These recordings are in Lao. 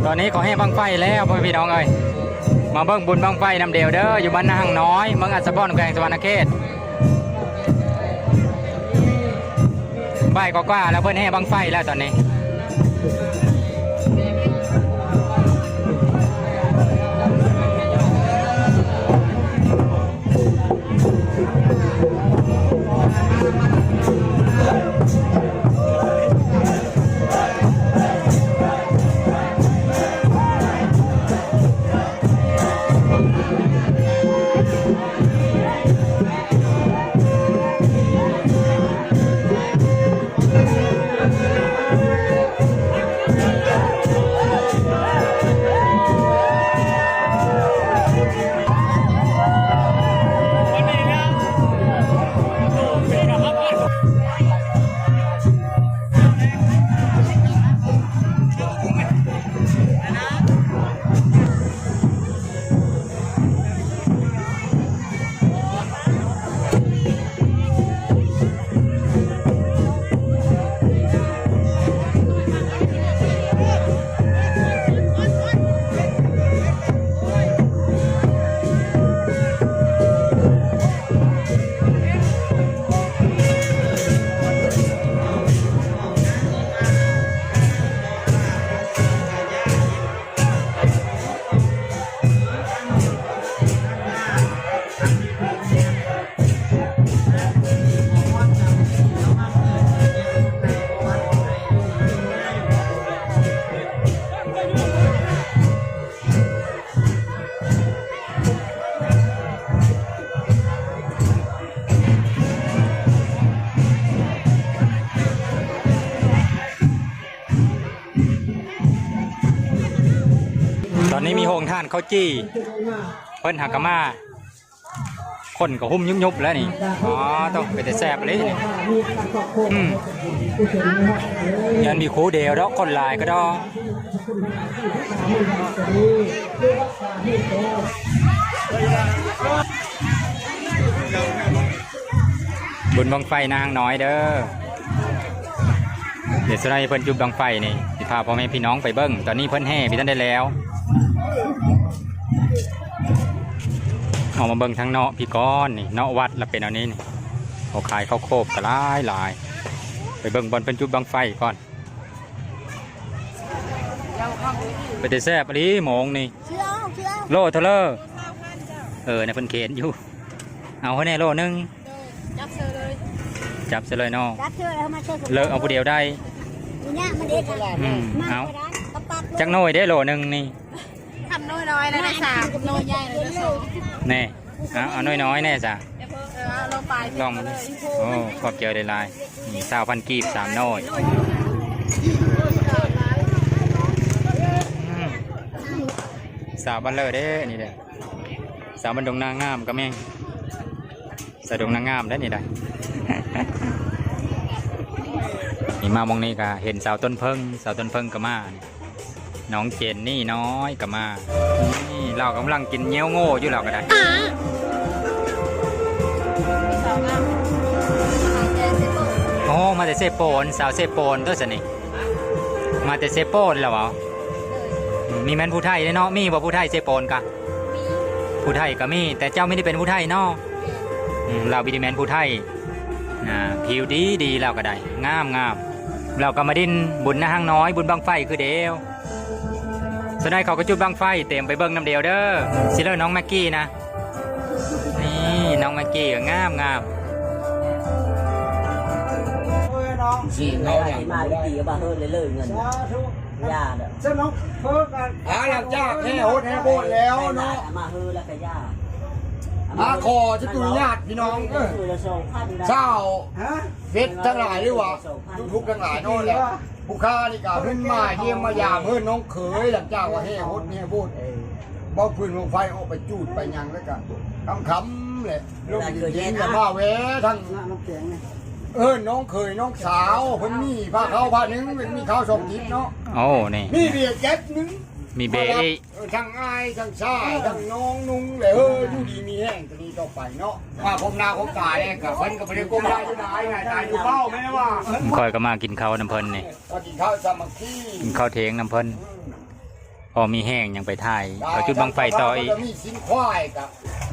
ຕອນນີ້ເຂົາແຫ່ບັ້ງໄຟແລ້ວ ພໍ່ແມ່ພີ່ນ້ອງເອີຍ, ມາເບິ່ງບຸນບັ້ງໄຟນຳແດ່ວເດີ ຢູ່ບ້ານນາຮັງນ້ອຍ ເມືອງອັດສະພອນ ແຂວງສະຫວັນນະເຂດ. ບ່າຍກວ່າໆແລ້ວ ເພິ່ນແຫ່ບັ້ງໄຟແລ້ວຕອນນີ້. ຕອນນີ້ມີໂຮງທານເຂົ້າຈີ່ ເພິ່ນຫາກະມາ ຄົນກໍຫຸ້ມຍຸບໆແລ້ວນີ້. ອໍ ໂຕ ເປັນຕາແຊບອີ່ຫຼີນີ້. ອືມ ຍັງມີຄູ່ດຽວດອກ ຄົນຫຼາຍກໍດອກ. ບຸນບັ້ງໄຟນາງນ້ອຍເດີ. ດຽວຊິໄດ້ເພິ່ນຈຸດບັ້ງໄຟນີ້ ຊິພາພໍ່ແມ່ພີ່ນ້ອງໄປເບິ່ງ. ຕອນນີ້ເພິ່ນແຫ່ບໍ່ທັນໄດ້ແລ້ວ. ອອກມາເບິ່ງທາງເນາະພີ້ກ່ອນນີ້ ເນາະວັດລະເປັນອັນນີ້ນີ້. ເຂົາຂາຍເຂົ້າໂຄບກໍຫຼາຍໆ. ໄປເບິ່ງບ່ອນເພິ່ນຈຸດບັ້ງໄຟກ່ອນ. ເປັນຕາແຊບອີ່ຫຼີໂມງນີ້. ໂລເທົ່າເລີ? ເອີ ນະເພິ່ນເຂນຢູ່. ເອົາໃຫ້ແດ່ໂລໜຶ່ງ. ໂດຍ ຈັບເຊີເລີຍ ຈັບເຊີເລີຍເນາະ. ຈັບເຊີເລີຍ ເອົາມາເຊີ ເລີກເອົາຜູ້ດຽວໄດ້. ອືມ ເອົາ ຈັກໜ່ວຍເດ້ໂລໜຶ່ງນີ້? ຄຳນ້ອຍໆ ໄດ້ສາມ ນ້ອຍໃຫຍ່ ໄດ້ສອງ. ແນ່ ເອົາ ເອົານ້ອຍໆແນ່ຊະ. ເອີ ເອົາລອງໄປ ລອງ. ໂອ້ ຂອບໃຈຫຼາຍໆ. ນີ້ ຊາວພັນກີບ ສາມໜ່ວຍ. ອືມ ສາວບ້ານເລີເດ້ ນີ້ເດ້. ສາວບ້ານດົງນາງາມກໍມີ. ສາວດົງນາງາມໄດ໋ນີ້ໄດ໋. ນີ້ມາໝ່ອງນີ້ກໍເຫັນສາວຕົ້ນເຜິ້ງ ສາວຕົ້ນເຜິ້ງກໍມາ. ນ້ອງເຈນນີ້ນ້ອຍກໍມາ. ນີ້ລາວກຳລັງກິນເຫຍື້ອໂງ່ຢູ່ ລາວກໍໄດ້. ໂອ້ ມາແຕ່ເຊໂປນ ສາວເຊໂປນຕົວະຊັ້ນນີ້. ມາແຕ່ເຊໂປນແລ້ວເວົ້າ. ອືມ ນີ້ແມ່ນຜູ້ໄທເດ້ເນາະ. ມີບໍ່ຜູ້ໄທເຊໂປນກະ? ມີ ຜູ້ໄທກໍມີ ແຕ່ເຈົ້າມີແຕ່ເປັນຜູ້ໄທເນາະ. ອືມ ລາວມີແຕ່ແມ່ນຜູ້ໄທ. ອ່າ ຜິວດີດີ ລາວກໍໄດ້ ງາມໆ. ລາວກໍມາດິນບຸນນາຮັງນ້ອຍ ບຸນບັ້ງໄຟຄືດຽວ. ສ່ວນໃຫຍ່ເຂົາກໍຈຸດບັ້ງໄຟ ຕຽມໄປເບິ່ງນຳດຽວເດີ. ຊິເລີນ້ອງແມັກກີ້ນະ. ນີ້ນ້ອງແມັກກີ້ກໍງາມໆ. ມາດີໆກໍບໍ່ເຮີເລີຍເງິນ. ຢ່າເດີ. ອ່າ ຫຼັງຈາກແຫ່ຫົດແຫ່ໂບດແລ້ວເນາະ ມາເຮີແລ້ວກະຢ່າ ມາຂໍຈະອະນຸຍາດພີ່ນ້ອງເອີຍ ຊາວເຟສທັງຫຼາຍ ຫຼືວ່າຢູທູບທັງຫຼາຍເນາະ. ແລ້ວຜູ້ຄ້ານີ້ກະຂຶ້ນມາຢ້ຽມມາຢາມເຮືອນນ້ອງເຂີຍ ຫຼັງຈາກວ່າແຫ່ຫົດແຫ່ໂບດ ເບົາຟືນເບົາໄຟອອກໄປຈູດໄປຫຍັງ ແລ້ວກະຄ່ຳໆແຫຼະ ລົມເຢັນໆ ກະມາແວ່ທັງ ເອີ ນ້ອງເຂີຍນ້ອງສາວ ເພິ່ນມີພາເຂົ້າພາໜຶ່ງ ເພິ່ນມີເຂົ້າສອງທິດເນາະ. ໂອ້ ນີ້ ມີເບຍແກັບໜຶ່ງ ມີເບອີກ ເອີ ທັງອ້າຍທັງຊາຍ ທັງນ້ອງນຸ່ງແຫຼະ. ເອີ ຢູ່ດີມີແຮງ ຕະນີ້ຕໍ່ໄປເນາະ ມາພົບໜ້າພົບຕາແດ່ ກະເພິ່ນກະບໍ່ໄດ້ກົ້ມໜ້າຢູ່ຫຼາຍ ໜ້າຕາຢູ່ເບົາແມ່ນວ່າ. ຂ້ອຍກະມາກິນເຂົ້ານຳເພິ່ນນີ້ ມາກິນເຂົ້າສາມັກຄີ ກິນເຂົ້າທ່ຽງນຳເພິ່ນ. ພໍມີແຮງຍັງໄປຖ່າຍ ກໍຈຸດບັ້ງໄຟຕໍ່ອີກ. ມີຊີ້ນຄວາຍກໍ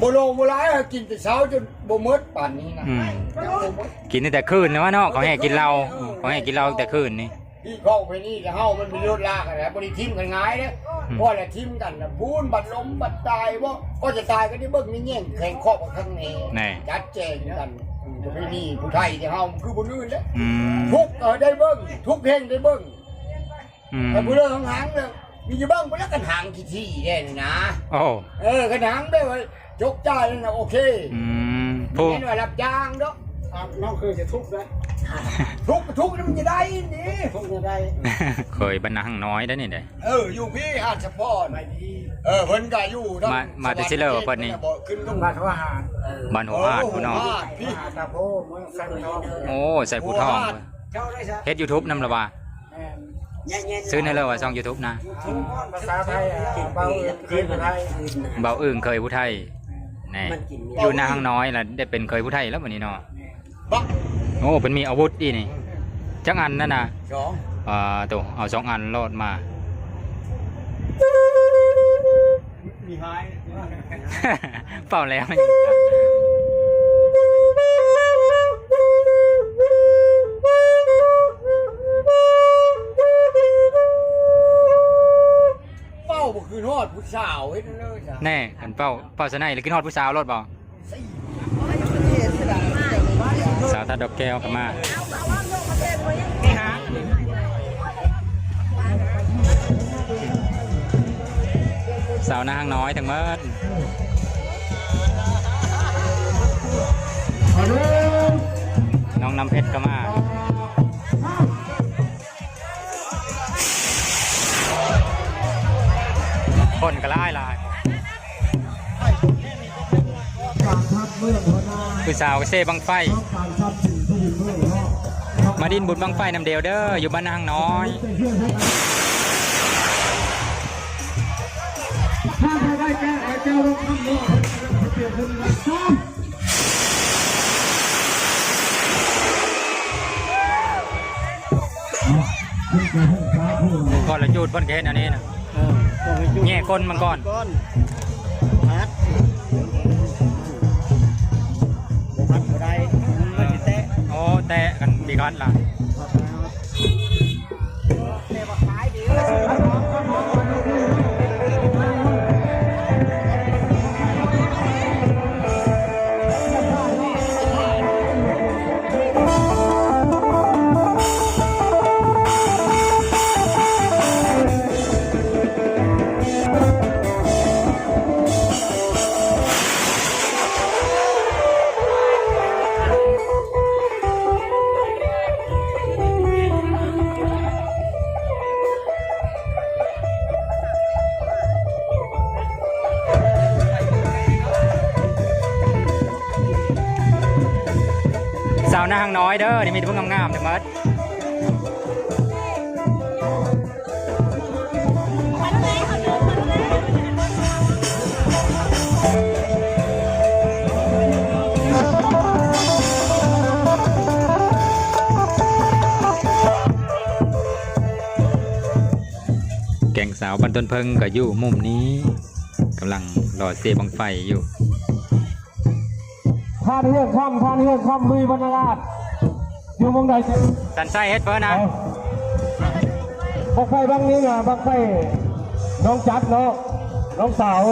ບໍ່ລົງບໍ່ຫຼາຍ ກິນແຕ່ເຊົ້າຈົນບໍ່ໝົດປານນີ້ນະ. ອືມ ຍັງບໍ່ໝົດ ກິນຕັ້ງແຕ່ຄືນແລ້ວເນາະ ເຂົາແຫ່ກິນເຫຼົ້າ ເຂົາແຫ່ກິນເຫຼົ້າຕັ້ງແຕ່ຄືນນີ້. ພີ່ນ້ອງໄປນີ້ແຕ່ເຮົາມັນມີລົດລາກນະ ບໍ່ໄດ້ຖິ້ມກັນງ່າຍເດ້. ອືມ ພໍລະຖິ້ມກັນນະ ພຸ້ນບັດລົ້ມບັດຕາຍບໍ່ ກໍຈະຕາຍກໍໄດ້ເບິ່ງໃນແຍງແຂງຄອບກັນຂ້າງໃນ ແນ່ ຈັດແຈງກັນ. ອືມ ປະເພນີຜູ້ໄທທີ່ເຮົາຄືຄົນອື່ນເດ້. ອືມ ທຸກກໍໄດ້ເບິ່ງ ທຸກແຫ່ງໄດ້ເບິ່ງ. ອືມ ແຕ່ຜູ້ເລີກຫາງໆ ເລີກ ມີຢູ່ເບິ່ງພຸ້ນລະ ຄັນຫາງຂີ້ຖີ່ແດ່ນີ້ນະ. ໂອ້ ເອີ ຄັນຫາງແບບວ່າຈົກຈ່າຍນັ້ນນະ ໂອເຄ. ອືມ ຜູ້ ແມ່ນວ່າຮັບຈ້າງດອກ. ອ່າ ນ້ອງເຄີຍຈະທຸກໄດ໋ ທຸກ ທຸກມັນຈະໄດ້ນີ້ ທຸກຈະໄດ້. ເຄີຍບ້ານນາຮັງນ້ອຍໄດ໋ນີ້ເດ້. ເອີ ຢູ່ພີ້ຫາດສະພອນ. ເອີ ເພິ່ນກໍຢູ່ທາງ ມາ ມາແຕ່ຊິເລີເພິ່ນນີ້ ຂຶ້ນລົງ ບ້ານຫົວຫາດ ບ້ານຫົວຫາດພຸ້ນເນາະ. ເອີ ຫົວຫາດພີ້ ຫາດຕາໂພ ເມືອງໄຊພູທອງ. ໂອ້ ໄຊພູທອງ ເຈົ້າໄດ້ຊະ ເຮັດຢູທູບນຳລະວ່າ. ແມ່ນ ຊື່ແນວເລີວ່າຊ່ອງຢູທູບນະ? ພາສາໄທ ອ່າ ບ່າວອຶ່ງເຄີຍຜູ້ໄທ ບ່າວອຶ່ງເຄີຍຜູ້ໄທ. ແນ່ ຢູ່ນາຮັງນ້ອຍລະໄດ້ເປັນເຄີຍຜູ້ໄທແລ້ວບັດນີ້ເນາະ. ໂອ້ ເພິ່ນມີອາວຸດອີກນີ້ ຈັກອັນນັ້ນນະ? ສອງ. ອ່າ ໂຕ ເອົາສອງອັນໂລດມາ. ມີຫາຍ ເປົ່າແລ້ວ. ເປົ່າບໍ່ຄືຮອດຜູ້ສາວເຮັດແນວນັ້ນເລີຍ. ແນ່ ຄັນເປົ່າ ເປົ່າຊະໄນລະຄິດຮອດຜູ້ສາວໂລດບໍ່? ສາວທັດດອກແກ້ວກໍມາ. ສາວນາຮັງນ້ອຍທັງໝົດ. ນ້ອງນ້ຳເພັດກໍມາ. ຄົນກໍຫຼາຍໆ ຜູ້ສາວກໍເຊບັ້ງໄຟ ມາຫຼິ້ນບຸນບັ້ງໄຟນຳແດ່ວເດີ ຢູ່ບ້ານນາຮັງນ້ອຍ. ກອນລະຈູດເພິ່ນກໍເຮັດອັນນີ້ນະ. ເອີ ຕ້ອງໃຫ້ຢູ່ ແຍ່ກົ້ນມັນກ່ອນ ກ່ອນ ພັດ ບໍ່ພັດບໍ່ໄດ້ ມັນຊິແຕະ. ໂອ້ ແຕະກັນມີກັນລະ. ສາວນາຮັງນ້ອຍເດີ ນີ້ມີແຕ່ຜູ້ງາມໆ ທັງໝົດ. ແກ້ງສາວບ້ານຕົ້ນເຜິ້ງກໍຢູ່ມຸມນີ້ ກຳລັງລໍເຊບັ້ງໄຟຢູ່. ທ່ານເຮືອນຄຳ ທ່ານເຮືອນຄຳ ລຸຍບັນນະລາດ ຢູ່ໝ່ອງໃດ? ສັນໄຊເຮັດເບີນະ. ເອົ້າ ບັ້ງໄຟບັ້ງນີ້ນະ ບັ້ງໄຟນ້ອງຈັດເນາະ ນ້ອງສາວ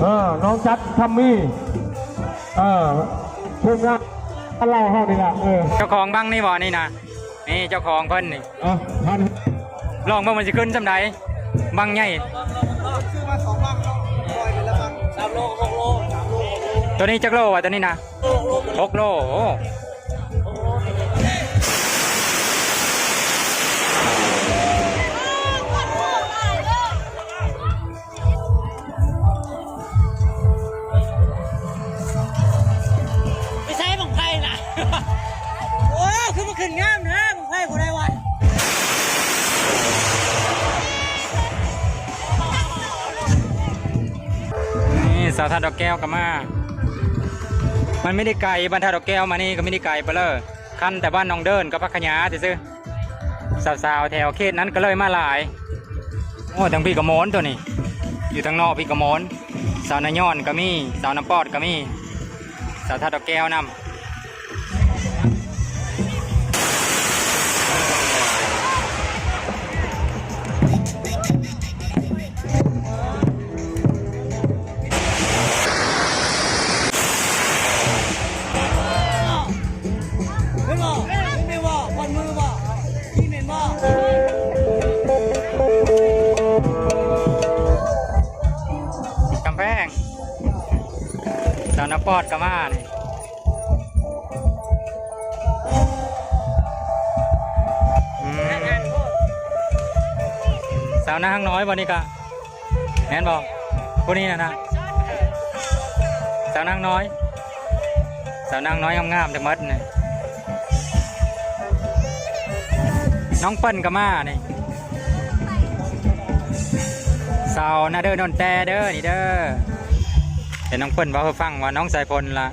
ເອີ ນ້ອງຈັດຄຳມີ ເອີ ທີມງານລາວເຮົານີ້ລະ ເອີ ເຈົ້າຂອງບັ້ງນີ້ບໍ່ນີ້ນະ? ນີ້ເຈົ້າຂອງເພິ່ນນີ້ ເອົ້າ ທ່ານ ລອງເບິ່ງມັນຊິຂຶ້ນສ່ຳໃດ ບັ້ງໃຫຍ່. ໂຕນີ້ຈັກໂລວະ ໂຕນີ້ນະ? ຫົກໂລ. ໂອ້ ໄປໃສບັ້ງໄຟນະ? ໂອ້ ຄືມັນຂຶ້ນງາມແທ້ ບັ້ງໄຟຜູ້ໃດວະ? ນີ້ສາວທັດດອກແກ້ວກໍມາ. ມັນມີແຕ່ໄກ ບ້ານທ່າດອກແກ້ວມານີ້ກໍມີແຕ່ໄກໄປເລີຍ ຄັນແຕ່ບ້ານໜອງເດີນກັບຜັກຂະຫຍາຊື່ໆ. ສາວໆແຖວເຂດນັ້ນກໍເລີຍມາຫຼາຍ. ໂອ້ ທາງພີ້ກໍມ່ວນຕົວນີ້ ຢູ່ທາງນອກພີ້ກໍມ່ວນ ສາວນາຍອນກໍມີ ສາວນ້ຳປອດກໍມີ ສາວທ່າດອກແກ້ວນຳ. ກຳແພງ ສາວນາປອດກໍມານີ້. ອືມ ສາວນາງນ້ອຍບໍ່ນີ້ກະ ແມ່ນບໍ່? ຜູ້ນີ້ນະນະ ສາວນາງນ້ອຍ ສາວນາງນ້ອຍງາມໆ ທັງໝົດນີ້. ນ້ອງເປີ້ນກໍມານີ້ ສາວນາເດີນນແຕ່ເດີນີ້ເດີ. ເຫັນນ້ອງເປີ້ນເວົ້າໃຫ້ຟັງວ່ານ້ອງສາຍຝົນລະ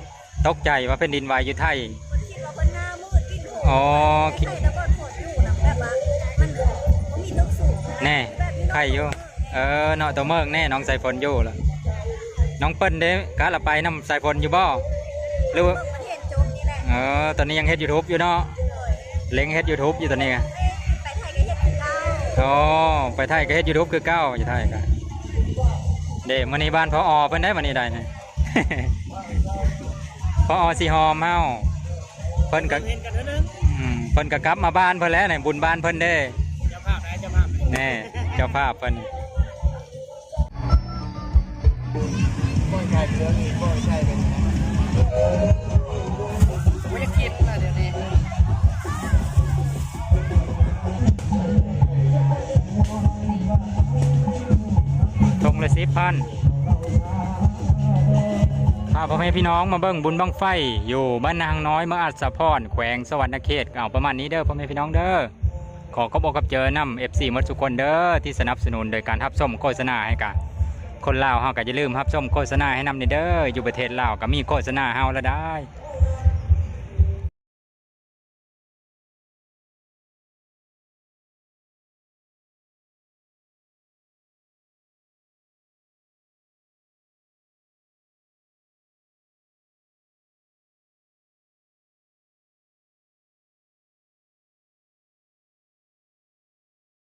ຕົກໃຈວ່າແຜ່ນດິນໄຫວຢູ່ໄທ. ເພິ່ນຄິດວ່າເພິ່ນໜ້າມືດ ອໍ ໃສ່ຕະກອນຝົນຢູ່ນະ ແບບວ່າມັນບໍ່ມີຕຶກສູງນະ ແນ່ ແບບນີ້ເນາະ ໄຄຢູ່. ເອີ ເນາະ ຕົວເມີກແນ່ ນ້ອງສາຍຝົນຢູ່ລະ. ນ້ອງເປີ້ນເດ້ ກະລະໄປນຳສາຍຝົນຢູ່ບໍ່ ຫຼືວ່າ ເບິ່ງມັນເຫັນຈົບນີ້ແຫຼະ. ເອີ ຕອນນີ້ຍັງເຮັດຢູທູບຢູ່ເນາະ ໂດຍ ເລັ່ງເຮັດຢູທູບຢູ່ຕອນນີ້. ໄປໄທກໍເຮັດຄືເກົ່າ. ອໍ ໄປໄທກໍເຮັດຢູທູບຄືເກົ່າ ຢູ່ໄທກະ. ເດ້ ມື້ນີ້ບ້ານ ພອ ເພິ່ນໄດ້ ມື້ນີ້ໄດ້ ພໍຊິຫອມເຮົາ ເພິ່ນກໍ ເຫັນກັນເທື່ອໜຶ່ງ ອືມ ເພິ່ນກໍກັບມາບ້ານເພິ່ນແລ້ວ ໃນບຸນບ້ານເພິ່ນເດ້. ເຈົ້າພາບໃດ ເຈົ້າພາບໃດ ແນ່ ເຈົ້າພາບເພິ່ນ. ບໍ່ຢາກຄິດລະດຽວນີ້ ຖົງລະສິບພັນ. ພາພໍ່ແມ່ພີ່ນ້ອງມາເບິ່ງບຸນບັ້ງໄຟຢູ່ບ້ານນາງນ້ອຍ ເມືອງອັດສະພອນ ແຂວງສະຫວັນນະເຂດ. ເອົາປະມານນີ້ເດີ ພໍ່ແມ່ພີ່ນ້ອງເດີ. ຂໍຂອບອົກຂອບໃຈນຳເອັຟຊີໝົດທຸກຄົນເດີ ທີ່ສະໜັບສະໜູນໂດຍການຮັບຊົມໂຄສະນາໃຫ້ກະ ຄົນລາວເຮົາກະຢ່າລືມຮັບຊົມໂຄສະນາໃຫ້ນຳນີ້ເດີ. ຢູ່ປະເທດລາວກະມີໂຄສະນາເຮົາລະໄດ້.